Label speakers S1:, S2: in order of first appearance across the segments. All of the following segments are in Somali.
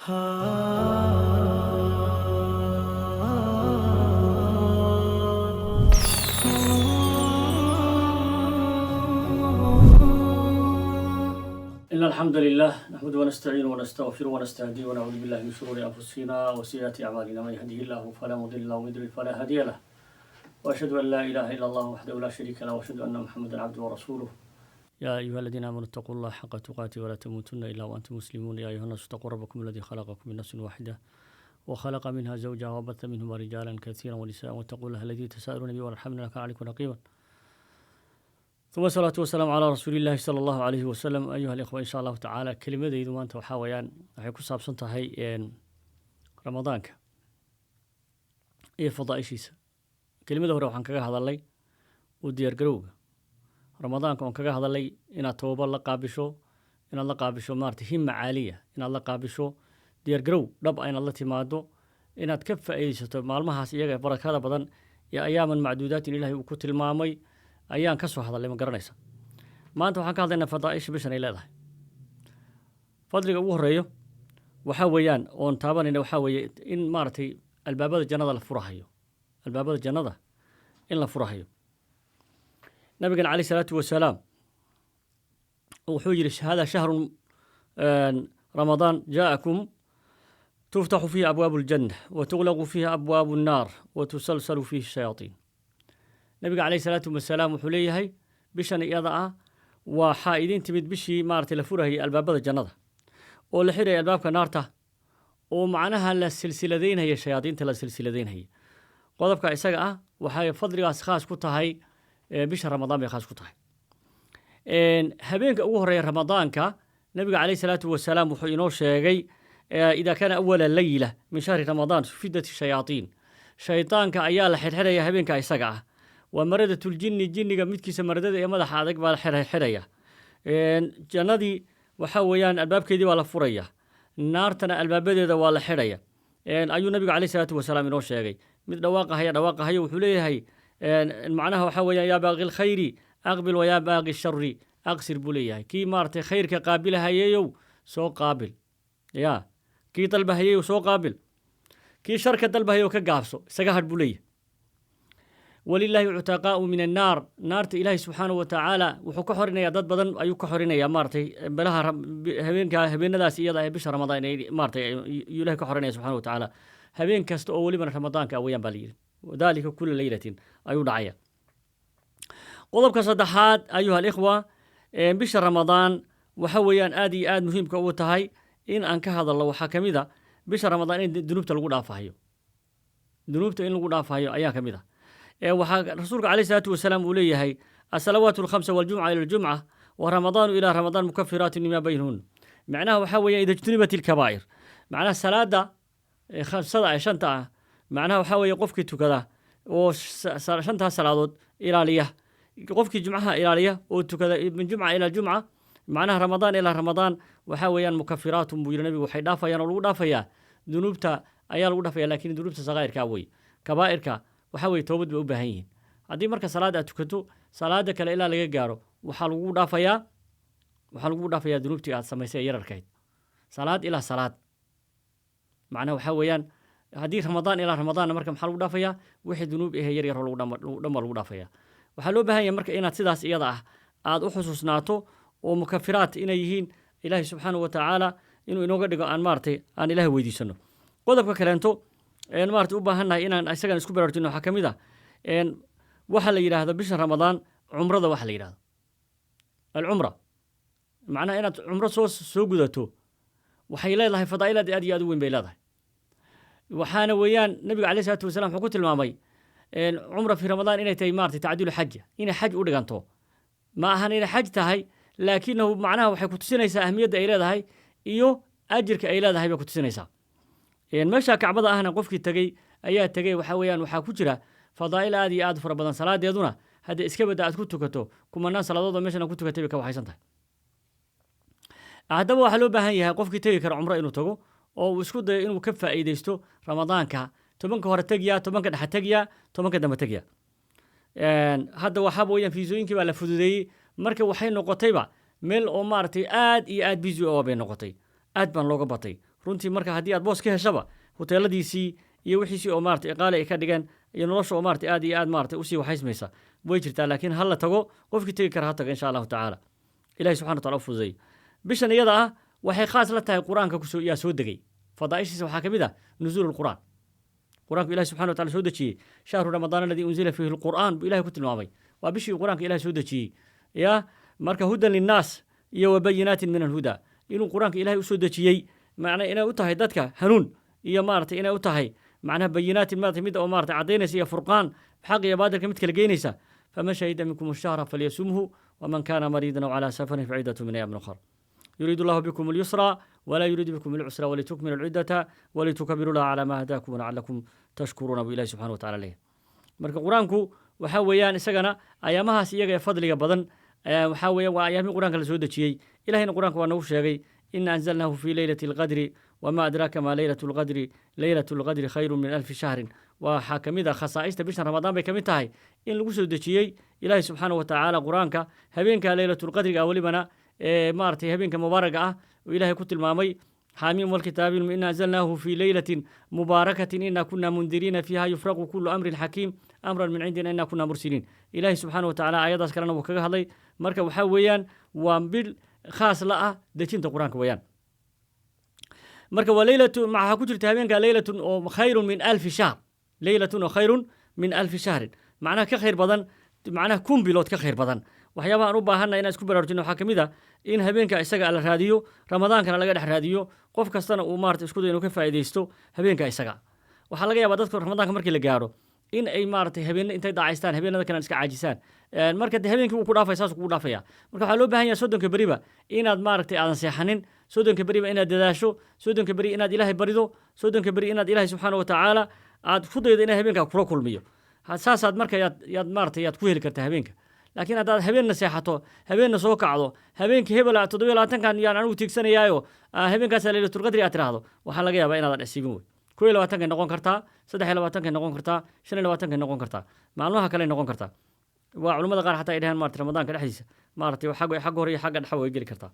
S1: إن الحمد لله نحمده ونستعينه ونستغفره ونستهديه ونعوذ بالله من شرور أنفسنا وسيئات أعمالنا، من يهده الله فلا مضل له ومن يضلل فلا هادي له، وأشهد أن لا إله إلا الله وحده لا شريك له، وأشهد أن محمدا عبده ورسوله. يا أيها الذين آمنوا اتقوا الله حق تقاته ولا تموتن إلا وأنتم مسلمون. يا أيها الناس اتقوا ربكم الذي خلقكم من نفس واحدة وخلق منها زوجها وبث منهما رجالا كثيرا ونساء، واتقوا الله الذي تساءلون به والأرحام إن الله كان عليكم رقيبا. ثم الصلاة والسلام على رسول الله صلى الله عليه وسلم. أيها الإخوة، إن شاء الله تعالى kelimadaydu maanta waxaa weeyaan waxay ku saabsan tahay Ramadaanka iyo fadaaishiisa. Kelimada hore waxaan kaga hadalnay u diyaargarowga Ramadaanka, oon kaga hadalnay inaad tooba la qaabisho, inaad la qaabisho maarata himma caaliya, inaad la qaabisho diyaargarow dhab ah, inaad la timaado, inaad ka faa'iidaysato maalmahaas iyaga barakada badan iyo أياما معدودات Ilaahay uu ku tilmaamay ayaan ka soo hadalnay. Ma garanaysa, maanta waxaan ka hadlaynaa fadaaisha bishan ay leedahay. Fadliga ugu horeeyo waxaa weeyaan oon taabanayna waxaa weeye in maaragtay albaabada jannada la furahayo, albaabada jannada in la furahayo. Nabigan عليه الصلاة والسلام wuxuu yidhi: هذا شهر رمضان جاءكم تفتح فيه أبواب الجنة وتغلق فيه أبواب النار وتسلسل فيه الشياطين. Nabiga عليه الصلاة والسلام wuxuu leeyahay bishan iyada ah waxaa idin timid bishii maaragtay la furahayay albaabada jannada oo la xiraya albaabka naarta oo macnaha la silsiladaynaya shayaadiinta la silsiladaynaya. Qodobka isaga ah waxay fadligaas khaas ku tahay bisha Ramadaan bay khaas ku tahay. Habeenka ugu horeeya Ramadaanka nabiga عليه الصلاة والسلام wuxuu inoo sheegay: إذا كان أول ليلة من شهر رمضان صفدت الشياطين. Shaydaanka ayaa la xirxiraya habeenka isaga ah. Waa مردة الجن, jinniga midkiisa maradada ee madaxa adag baa la xirxiraya. Jannadii waxa weeyaan albaabkeedii baa la furaya, naartana albaabadeeda waa la xidhaya, ayuu nabigu عليه الصلاة والسلام inoo sheegay. Mid dhawaaqahaya dhawaaqahaya wuxuu leeyahay macnaha waxa weeyaan: يا باغي الخير أقبل ويا باغي الشر أقصر, buu leeyahay. Kii maaragtay khayrka qaabilahayeyow, soo qaabil. Ya kii dalbahayeyow, soo qaabil. Kii sharka dalbahayow, ka gaabso, isaga hadh, buu leeyahay. ولله عتقاء من النار. Naarta Ilaahay subxaanahu watacaala wuxuu ka xorinayaa dad badan ayuu ka xorinayaa maaratay belaha habeenka, habeenadaas iyada ee bisha Ramadaan ay maaratay ayuu Ilahay ka xorinaya subxanahu watacaala, habeen kasta oo welibana Ramadaanka ah weeyaan baa la yidhi. وذلك كل ليلة ayuu dhacaya. Qodobka saddexaad, أيها الإخوة, bisha Ramadaan waxa weeyaan aad iyo aad muhiimka ugu tahay in aan ka hadalno waxaa ka mid a bisha Ramadaan in dunuubta lagu dhaafahayo, dunuubta in lagu dhaafahayo ayaa ka mid ah. Waxaa rasuulka عليه الصلاة والسلام uu leeyahay: الصلوات الخمس والجمعة إلى الجمعة ورمضان إلى رمضان مكفرات لما بينهن. Macnaha waxaa weeya إذا اجتنبت الكبائر. Macnaha salaada khamsada ee shanta ah, macnaha waxaa weeye qofkii tukada oo shantaas salaadood ilaaliya, qofkii jumcaha ilaaliya oo tukada من جمعة إلى جمعة, macnaha Ramadaan ilaa Ramadaan, waxaa weeyaan مكفرات, buu yidhi nabigu, waxay dhaafayaan oo lagu dhaafayaa dunuubta ayaa lagu dhaafaya, laakiin dunuubta sakaa'irka wey. Kabaa'irka waxaa weye toobad bay u baahan yihiin. Haddii marka salaad aad tukato, salaada kale ilaa laga gaaro waxaa lagu dhaafayaa, waxaa lagu dhaafayaa dunuubtii aad samaysay ee yararkayd. Salaad ilaa salaad macnaha waxaa weeyaan haddii Ramadaan ilaa Ramadaanna marka maxaa lagu dhaafayaa? Wixii dunuub ahe yar yar oo lagu dhan baa lagu dhaafaya. Waxaa loo baahan yahay marka inaad sidaas iyada ah aad u xusuusnaato oo مكفرات inay yihiin Ilaahay subxaanahu wa tacaala inuu inooga dhigo aan maaratay aan Ilahay weydiisano. Qodobka kaleento een maarata u baahannahay inaan isagan isku baraarujino waxaa ka mid ah waxa la yidhaahdo bisha Ramadaan cumrada. Waxa la yidhahdo العمرة, macnaha inaad cumro soo gudato, waxay leedahay fadaa'il aad iyo aad u weyn bay leedahay. Waxaana weeyaan nabiga عليه الصلاة والسلام wuxuu ku tilmaamay cumra في رمضان inay tahay maarata تعدل حجة, inay xaj u dhiganto. Ma ahan inay xaj tahay, laakinahu macnaha waxay ku tusinaysaa ahmiyadda ay leedahay iyo ajirka ay leedahay bay ku tusinaysaa. Meesha Kacbada ahna qofkii tegey ayaa tegey. Waxaa weeyaan waxaa ku jira fadaa'il aad iyo aad u fara badan. Salaadeeduna hadda iska badda aad ku tukato kumanaan salaadood oo meeshan aad ku tukatay bay ka waxaysan tahay. Haddaba waxaa loo baahan yahay qofkii tegi kara cumro inuu tago oo uu isku dayo inuu ka faa'iidaysto Ramadaanka. 10-ka hore tegiyaa, 10-ka dhexe tegiyaa, 10-ka dambe tegiyaa. Hadda waxaa weeyaan fiisooyinkii baa la fududeeyey. Marka waxay noqotayba meel oo maaragtay aad iyo aad busy oo bay noqotay, aad baan looga batay. Runtii marka haddii aad boos ka heshaba, hoteeladiisii iyo wixiisii oo maarata qaali ay ka dhigeen iyo nolosha oo maarata aad iyo aad maarata usii waxaysmaysa way jirtaa, laakiin ha la tago, qofkii tegi kara ha tago, insha Allahu tacaala. Ilahi subxana wa tacala u fududeeyo. Bishan iyada ah waxay khaas la tahay Qur-aanka kusoo yaa soo degay. Fadaa'ishiisa waxaa ka mid ah nuzuulu lqur'aan, Qur-aanku Ilahi subxana wa tacala soo dejiyey. شهر رمضان الذي أنزل فيه القرآن buu Ilahay ku tilmaamay. Waa bishii Qur-aanka Ilahay soo dejiyey. Ya marka هدى للناس iyo وبينات من الهدى, inuu Qur-aanka Ilahay usoo dejiyey, macnaa inay u tahay dadka hanuun iyo maaragtay inay u tahay macnaha بينات, maarata mid oo maarata caddaynaysa, iyo furqaan, xaq iyo baadilka mid kala geynaysa. فمن شهد منكم الشهر فليصمه ومن كان مريضا أو على سفر فعدة من أيام أخر يريد الله بكم اليسر ولا يريد بكم العسر ولتكملوا العدة ولتكبروا الله على ما هداكم ولعلكم تشكرون buu Ilahi subxana wa tacala leeyahay. Marka Qur-aanku waxaa weeyaan isagana ayaamahaas iyaga ee fadliga badan waxaa weeyaan waa ayaamihii Qur-aanka la soo dejiyey. Ilahayna Qur-aanka waa nagu sheegay: إنا أنزلناه في ليلة القدر وما أدراك ما ليلة القدر ليلة القدر خير من ألف شهر. Waxaa ka mid ah khasaa'ista bishan Ramadaan bay ka mid tahay in lagu soo dejiyey Ilaahay subxaana wa tacaala Qur-aanka habeenka leylatulqadriga ah, welibana maaragtay habeenka mubaaraga ah oo Ilaahay ku tilmaamay: حم والكتاب إنا أنزلناه في ليلة مباركة إنا كنا منذرين فيها يفرق كل أمر حكيم أمرا من عندنا إنا كنا مرسلين. Ilaahay subxaana wa tacaala aayadaas kalena wuu kaga hadlay. Marka waxaa weeyaan waa bil khaas la ah dejinta Qur-aanka weeyaan. Marka waa leylatu, maxaa ku jirta habeenka? ليلة oo خير من ألف شهر, ليلة oo خير من ألف شهر, macnaha ka khayr badan, macnaha 1000 bilood ka khayr badan. Waxyaabaha aan u baahanna inaan isku baraarujino waxaa ka mid ah in habeenka isaga la raadiyo, Ramadaankana laga dhex raadiyo, qof kastana uu maarata isku dayo inuu ka faa'iidaysto habeenka isaga. Waxaa laga yaabaa dadka Ramadaanka markii la gaaro in ay maaragtay habeenne intay daacaystaan, habeenada kalena iska caajisaan. Marka de habeenkii wuu ku dhaafaya, saasuu kugu dhaafaya. Marka waxaa loo baahan yahay 30-ka beriba inaad maaragtay aadan seexanin, 30-ka beriba inaad dadaasho, 30-ka beri inaad Ilaahay barido, 30-ka beri inaad Ilaahay subxaana wa tacaala aad ku daydo inay habeenkaa kula kulmiyo. Saasaad marka yaad maaragtay yaad ku heli kartaa habeenka. Laakiin haddaad habeenna seexato, habeenna soo kacdo, habeenka hebela 27-kan yaan anigu tiigsanayaayo, habeenkaasaa leylatulqadri aad tiraahdo, waxaa laga yaabaa inaadan asiibin. Wey 21-kay noqon kartaa, 23-kay noqon kartaa, 25-kay noqon kartaa, maalmaha kale noqon kartaa. Waa culamada qaar xataa ay dhaheen maarata Ramadaanka dhexdiisa maaragtay xagga hore iyo xagga dhexe way geli kartaa,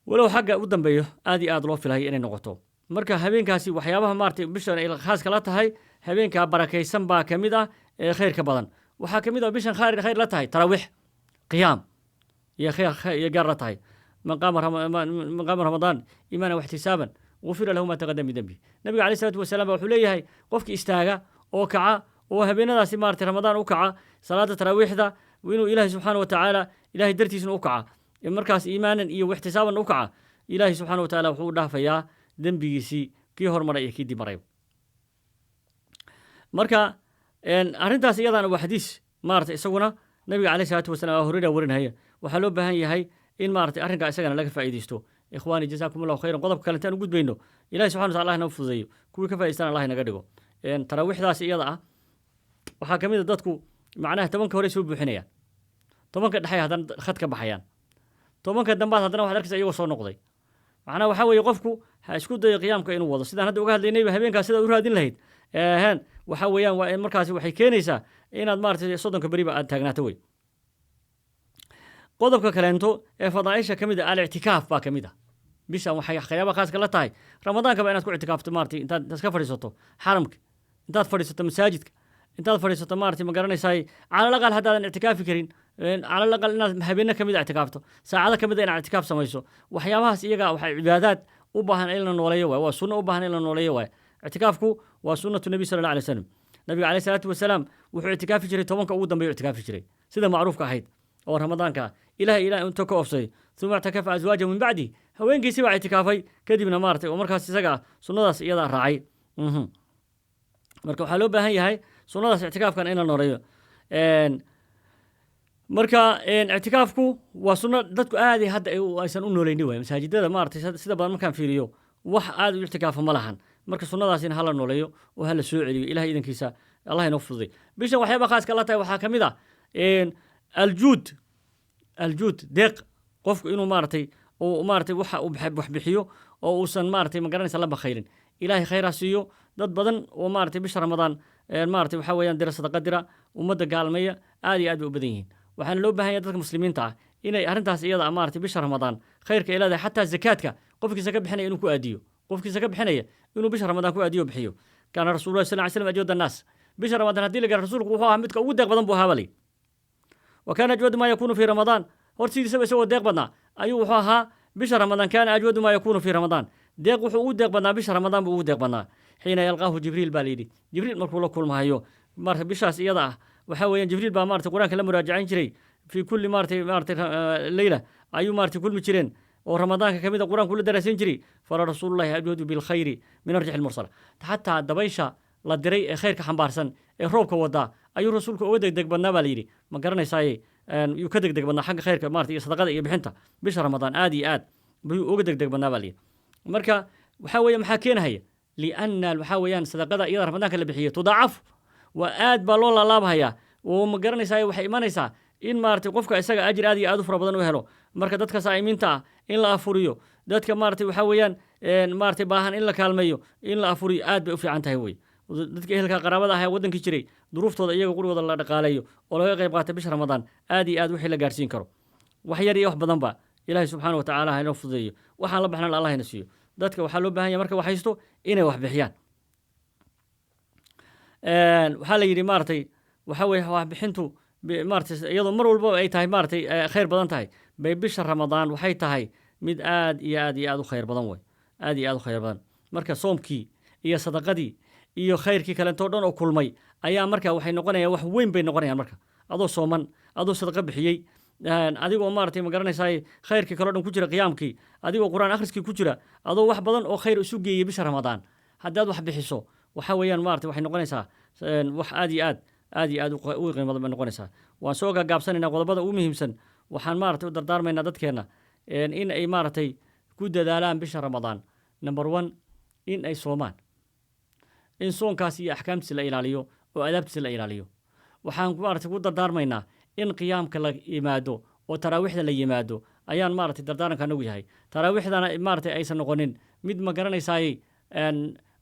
S1: walow xagga u dambeeyo aad iyo aad loo filayo inay noqoto. Marka habeenkaasi waxyaabaha maaragtay bishan ay khaaska la tahay, habeenkaa barakaysan baa ka mid ah ee khayrka badan. Waxaa ka mid ah bishan khayr la tahay taraawiix, qiyaam iyo khayr iyo gaar la tahay. من قام رمضان إيمانا واحتسابا غفر له ما تقدم من ذنبه. Nabiga caleyhi salaatu wasalaam baa wuxuu leeyahay qofki istaaga oo kaca oo habeenadaasi maaragtay Ramadaan u kaca salaada taraawiixda, inuu Ilaahay subxaana wa tacaala, Ilahay dartiisna u kaca, markaas iimaanan iyo ixtisaaban u kaca, Ilaahay subxaana wa tacaala wuxuu u dhaafayaa dembigiisii kii hormaray iyo kii dib maray. Marka arrintaas iyadana waa xadiis maaragtay isaguna nabiga caleyhi salaatu wasalaam Abu Hurayra warinaya. Waxaa loo baahan yahay in maaragtay arrinkaa isagana laga faa'iidaysto. إخواني جزاكم الله خيرا. Qodobka kale intaan u gudbayno, Ilahi subxana wa tacala Allah na fududeeyo, kuwii ka faa'idaystana Allah inaga dhigo. Taraawiixdaas iyada ah waxaa ka mid a dadku macnaha 10-ka hore soo buuxinayaan, 10-ka dhexay haddana khad ka baxayaan, 10-ka dambaad haddana waxaad arkaysa iyagoo soo noqday. Macnaha waxaa weeye qofku ha isku dayo qiyaamka inuu wado, sidaan hadda uga hadlaynayba habeenkaas sidaad u raadin lahayd hen. Waxaa weeyaan waa markaasi waxay keenaysaa inaad maaragtay 30-ka beriba aad taagnaato wey. Qodobka kaleento ee fadaaisha ka mid ah, alictikaaf baa ka mid ah. Bishan waxay waxyaaba khaaska la tahay Ramadaankaba inaad ku ictikaafto, maaragtay intaad iska fadhiisato xaramka, intaad fadhiisato masaajidka, intaad fadhiisato maaragtay ma garanaysaay, cala alaqal haddaadan ictikaafi karin, cala alaqal inaad habeenne ka mid a ictikaafto, saacado ka mid a inaad ictikaaf samayso. Waxyaabahaas iyaga waxay cibaadaad u baahan in la nooleeyo waay, waa sunno u baahan in la nooleeyo waay. Ictikaafku waa سنة النبي صلى الله عليه وسلم. Nabiga caleyhi salaatu wasalaam wuxuu ictikaafi jiray 10-ka ugu dambeeyu ictikaafi jiray, sida macruufka ahayd oo Ramadaanka ah. Ilahay ilaah inta ka ofsaday ثم اعتكف أزواجه من بعده, haweenkiisii baa ictikaafay kadibna maaragtay oo markaas isaga ah sunnadaas iyadaa raacay. Marka waxaa loo baahan yahay sunnadaas ictikaafkan in la nooleeyo. Marka ictikaafku waa sunno dadku aaday hadda aysan u nooleynin waay. Masaajidada maaragtay sida badan markaan fiiriyo wax aad u ictikaafa ma lahan. Marka sunnadaasina hala nooleeyo oo hala soo celiyo, Ilahay idankiisa Allah inoo fududay. Bishan waxyaaba khaaska la tahay waxaa ka mid ah الجود, الجود, deeq. Qofku inuu maaragtay uu maaragtay waxa uu wax bixiyo oo uusan maaragtay ma garanaysa la bakhaylin. Ilaahay khayr ha siiyo dad badan oo maaragtay bisha Ramadaan maaragtay waxaa weeyaan dira sadaqa, dira, ummadda gaalmeeya, aad iyo aad bay u badan yihiin. Waxaana loo baahan yahay dadka muslimiinta ah inay arrintaas iyada ah maaragtay bisha Ramadaan khayrka ay leedahay, xataa zakaadka. Qofkii saka bixinaya inuu ku aadiyo, qofkii saka bixinaya inuu bisha Ramadaan ku aadiyo, bixiyo. Kaana Rasuulullahi sal ly slam ajwada annaas. Bisha Ramadaan haddii la gaaro, rasuulku wuxuu ahaa midka ugu deeq badan buu ahaa bali. Wa kaana ajwadu maa yakuunu fii Ramadaan. Hor sidiisaba isagoo deeq badnaa ayuu wuxuu ahaa bisha Ramadaan. Kaana ajwadu maa yakuunu fii Ramadaan. Deeq wuxuu ugu deeq badnaa bisha Ramadaan buu ugu deeq badnaa. Xiina yalqaahu Jibriil baa layidhi, Jibriil markuu la kulmahayo. Marka bishaas iyada ah waxaa weeyaan Jibriil baa maarata Qur-aanka la muraajacayn jiray. Fii kulli maarata leyla ayuu maarata kulmi jireen oo Ramadaanka ka mid a Qur-aanku la daraasan jiray. Fala Rasuulullahi ajwadu bilkhayri min arjaxi lmursala. Xataa dabaysha la diray ee khayrka xambaarsan ee roobka wadaa ayuu rasuulka uga degdeg badnaa baa layidhi. Ma garanaysaaye, yuu ka degdeg badnaa xagga khayrka maarata iyo sadaqada iyo bixinta bisha Ramadaan. Aad iyo aad buu uga degdeg badnaa baa layidhi. Marka waxaa weeye, maxaa keenahaya? Lianna waxaa weeyaan sadaqada iyada Ramadaanka la bixiyo tudaacafu, waa aad baa loo laalaabhayaa oo ma garanaysaa, waxay imanaysaa in maaragtay qofka isaga ajir aad iyo aad u fara badan u helo. Marka dadka saa'imiinta ah in la afuriyo, dadka maaragtay waxaa weeyaan maaragtay baahan in la kaalmeeyo, in la afuriyo aad bay u fiican tahay wey. Dadka ehelka qaraabada ah ee waddankii jiray duruuftooda iyaga qurigooda la dhaqaaleeyo oo laga qayb qaata bisha Ramadaan aad iyo aad wixii la gaarsiin karo, wax yar iyo wax badanba, Ilaahay subxaana wa tacaala ha inoo fududeeyo. Waxaan la baxnan Allah ina siiyo. Dadka waxaa loo baahan yahay marka wax haysto inay wax bixiyaan. Waxaa la yidhi maaragtay waxaa weeye waxbixintu maaragtay iyadoo mar walba ay tahay maaragtay khayr badan tahay bay bisha Ramadaan waxay tahay mid aad iyo aad iyo aad u khayr badan wey, aad iyo aad u khayr badan. Marka soomkii iyo sadaqadii iyo khayrkii kalentoo dhan oo kulmay ayaa marka waxay noqonayaan wax weyn bay noqonayaan. Marka adoo sooman, adoo sadaqa bixiyey, adigoo maaragtay ma garanaysaay khayrkii kaleo dhan ku jira, qiyaamkii, adigoo Qur-aan akhriskii ku jira, adoo wax badan oo khayr isu geeyey, bisha Ramadaan haddaad wax bixiso waxaa weeyaan maaragtay waxay noqonaysaa wax aad iyo aad aad iyo aad u qiimo badan bay noqonaysaa. Waan soo gaagaabsanaynaa qodobada ugu muhiimsan. Waxaan maaragtay u dardaarmaynaa dadkeenna in ay maaragtay ku dadaalaan bisha Ramadaan. Number one, in ay soomaan, in soonkaas iyo axkaamtiisa la ilaaliyo oo adaabtiisa la ilaaliyo. Waxaan maaragtay ku dardaarmaynaa in qiyaamka la yimaado oo taraawiixda la yimaado ayaan maaragtay dardaaranka anagu yahay. Taraawiixdana maaragtay aysan noqonin mid ma garanaysaayey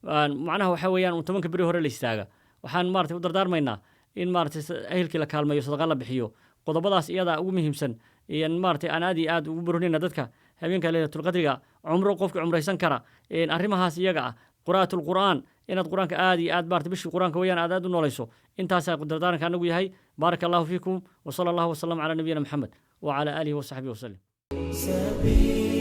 S1: macnaha waxaa weeyaan un 10-ka beri hore la istaaga. Waxaan maaragtay u dardaarmaynaa in maaragtay ehelkii la kaalmeeyo, sadaqa la bixiyo. Qodobadaas iyadaa ugu muhiimsan iyo maaragtay aan aad iyo aad ugu borinayna dadka. Habeenka Leylatulqadriga cumro qofka cumraysan kara, arrimahaas iyaga ah, qiraa'atul Qur'aan, inaad Qur-aanka aad iyo aad maaragtay bishii Qur-aanka weeyaan aad aad u noolayso. Intaasaa dardaaranka anagu yahay. Baaraka Allahu fiikum, wasala Allahu wasalam calaa nabiyina Maxamed wacala aalihi wasaxbihi wasalim.
S2: سبيل.